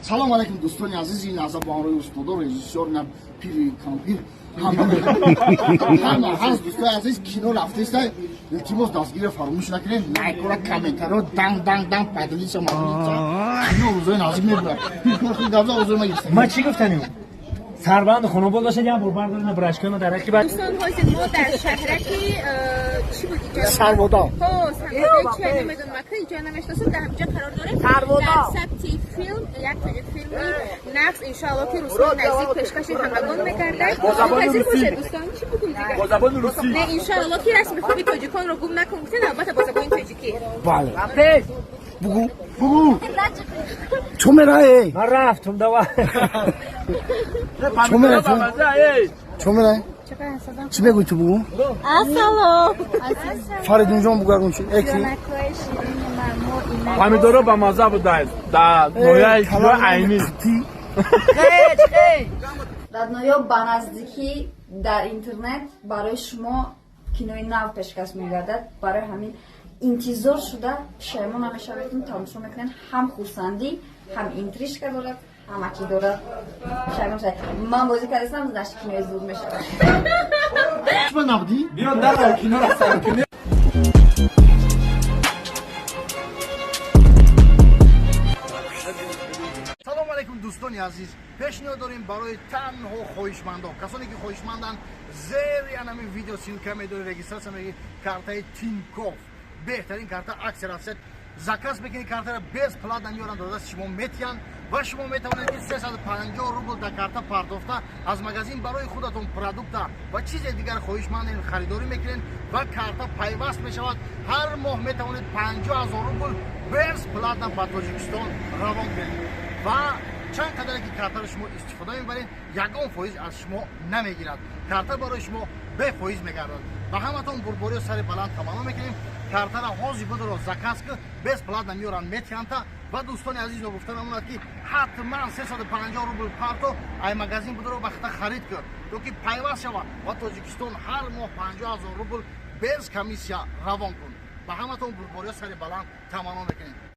Салом алейкум, дӯстони азиз, ин лаҳза бо ҳамроҳи устодо, режиссёр, на пири кампир, ҳама ҳаст. Дӯстои азиз, кино рафтеста, илтимос, дастгирия фаромӯш накунед, лайкора, комментарио, данг данг данг, поделиться, маделиться. Кино рӯзои наздик мебурад. Ма чӣ гуфтанем? Сарбанду хонобод бошад, як бор бардорем брашконо дар рақиб. Дӯстон, ҳозир мо дар шаҳраки чӣ буд инҷо? Сарвода. Ҳо, Сарвода, чи намедонам, ака инҷо намешносам, дар ҳаминҷо қарор дорем. Дар сабти филм, як филми нақс, иншоалло, ки рӯзҳои наздик пешкаши ҳамагон мегардад. Мунтазир бошед, дӯстон, чӣ бугум дигар? Бо забони русӣ. Не, иншоалло, ки расми хуби тоҷиконро гум накун гуфтен, албатта, бо забони тоҷикӣ. Бале. Бугу, бугу. Чо мерае? Ман рафтум, давай. Чо мерае? Чо мерае? Чӣ мегӯӣ ту, бугу? Ассалом. Фаридунҷон, бугагун чи? Эки. Помидоро ба мазза буданд дар ноҳияи кинои Айнӣ. Радноё, ба наздикӣ дар интернет барои шумо кинои нав пешкаш мегардад. Барои ҳамин интизор шуда пушаймон намешаведум, тамошо мекунед. Ҳам хурсандӣ, ҳам интрижка дорад, ҳама чӣ дорад. Пушаймон шавед. Ман бозӣ кардастам, значит, кинои зуд мешавад. Чӣ набудӣ? Биё, дар киноро сар кунем. Салом алейкум, дӯстони азиз. Пешниҳод дорем барои танҳо хоҳишмандон, касоне ки хоҳишманданд. Зери анамин видео ссылка медори, регистрация мегирӣ, картаи Тинькофф, беҳтарин карта, акция рафсет, заказ мекунӣ, картаро бесплатно меоранд, додаст шумо метиҳанд ва шумо метавонед, ки 350 рубл дар карта пардохта, аз магазин барои худатон продукта ва чизе дигар хоҳишманден харидорӣ мекунед ва карта пайваст мешавад. Ҳар моҳ метавонед 50 ҳазор рубл бесплатно ба Тоҷикистон равон кунед ва чанд қадаре ки картаро шумо истифода мебаред, ягон фоиз аз шумо намегирад. Карта барои шумо бефоиз мегардад. Ба ҳаматон бурбориё, сари баланд таманно мекунем. Картара ҳозир будро заказ ки, бесплатно меоранд, метиҳанда. Ва дӯстони азиз, гуфта намонад, ки ҳатман 350 рубл парто, ай магазин будро вақта харид кун, то ки пайваст шавад ва Тоҷикистон ҳар моҳ 50 ҳазор рубл без комиссия равон кун. Ба ҳаматон бурбориё, сари баланд таманно мекунем.